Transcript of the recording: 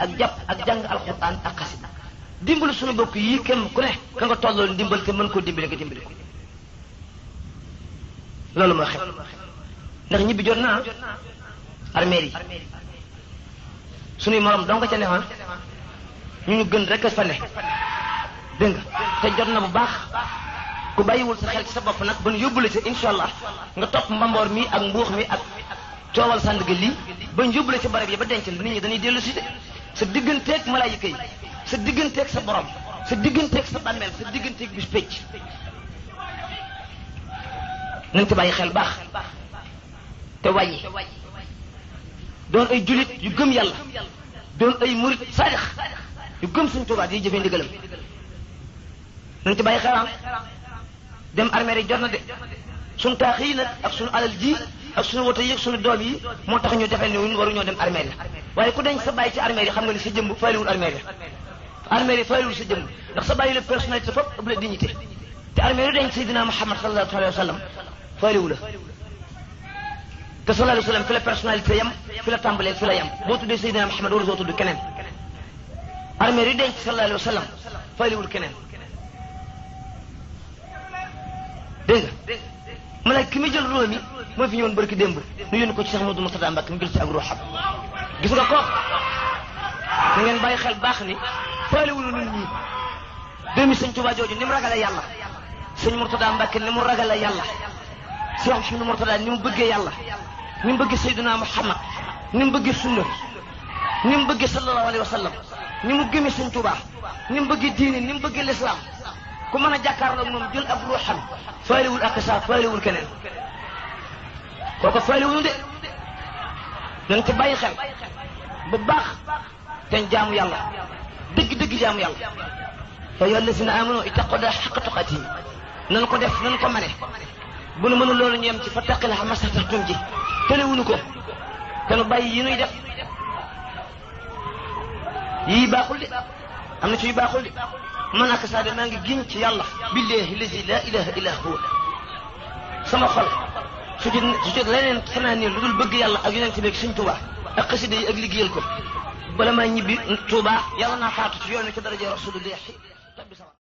ak jàpp ak jàng alxuraan ak xasida dimbali suñu bokk yi kenn ku ne ka nga tollool dimbal te mën koo dimbali nga dimbali ko loolu moo xew ndax ñibbi jot naa armeel yi suñuy morom dong ca neexoon ñu gën rek fa ne dégg nga te jot na bu baax ku bàyyiwul sa xel ci sa bopp nag ba nu yóbbule ci incha allah nga topp mbamboor mi ak mbuux mi ak coowal sàndiga lii ba ñu yóbbule ci barab yi ba denc nit ñi dañuy dellu si de sa digganteeg malaayika yi sa digganteeg sa borom sa digganteeg sa bàmmeel sa digganteeg bis pécc nañ ci bàyyi xel baax te wàññi doon ay julit yu gëm yàlla doon ay murit saadix yu gëm suñ Tuubaa yi jëfee ndigalam nañ ci bàyyi xelam dem armée yi jot na de suñ taax yi nag ak suñu alal ji ak suñu woto yi ak suñu doom yi moo tax ñu defee ne waruñoo dem armée la waaye ku denc sa bàyyi ci armée yi xam nga ni sa jëmb faaliwul armée la armée yi faaliwul sa jëmb ndax sa bàyyi la personnalité foofu ëpp la dignité te armée yi denc Seydina Muhammad sallallahu alayhi wa sallam faaliwu la te sallallahu alayhi wa sallam fi la personnalité yam fi la tàmbalee fi la yam boo tuddee Seydina Muhammad war soo tudd keneen armée yi denc sallallahu alayhi wa sallam faaliwul keneen dégg nga ma ne ki muy jël ruux mi moo fi ñëwoon barki démb nu yónni ko ci Cheikh Modou Moustapha Mbacké mu jël ci ak ruuxam gis nga ko na ngeen bàyyi xel baax ni faaliwul nit ñi doomi sëñ Tuubaa jooju ni mu ragale yàlla sëñ Mourtada Mbacké ni mu ragale yàlla Cheikh Mouhamadou Mourtada ni mu bëggee yàlla ni mu bëggee Seydina Muhammad ni mu bëggee sunna ni mu bëggee sallallahu alayhi wa sallam ni mu gëmee sëñ Tuubaa ni mu bëggee diine ni mu bëggee l'islam ku mën a jàkkaarloo moom jël ab ruuxam faaliwul ak saa faaliwul keneen kooku faaliwul de nañ ci bàyyi xel bu baax te jaamu yàlla dëgg-dëgg jaamu yàlla fa ayyuha allazina amanu ittaqullaha haqqa tuqaatihi nan ko def nan ko mane bu nu mënul loolu ñu yem ci fattaqillaha mastata'tum ji tëlewuñu ko te nu bàyyi yi nuy def yii baaxul de am na ci yu baaxul de man ak saa de maa ngi giñ ci yàlla billahi lazi la ilaha illa huwa sama xol su ci leneen fanaa nii lu dul bëgg yàlla ak yonent bi ak sëñ Tuubaa ak xasida yi ak liggéeyal ko bala maa ñibbi Tuubaa yàlla naa faatu ci yoon wi ci daraja Rasulullah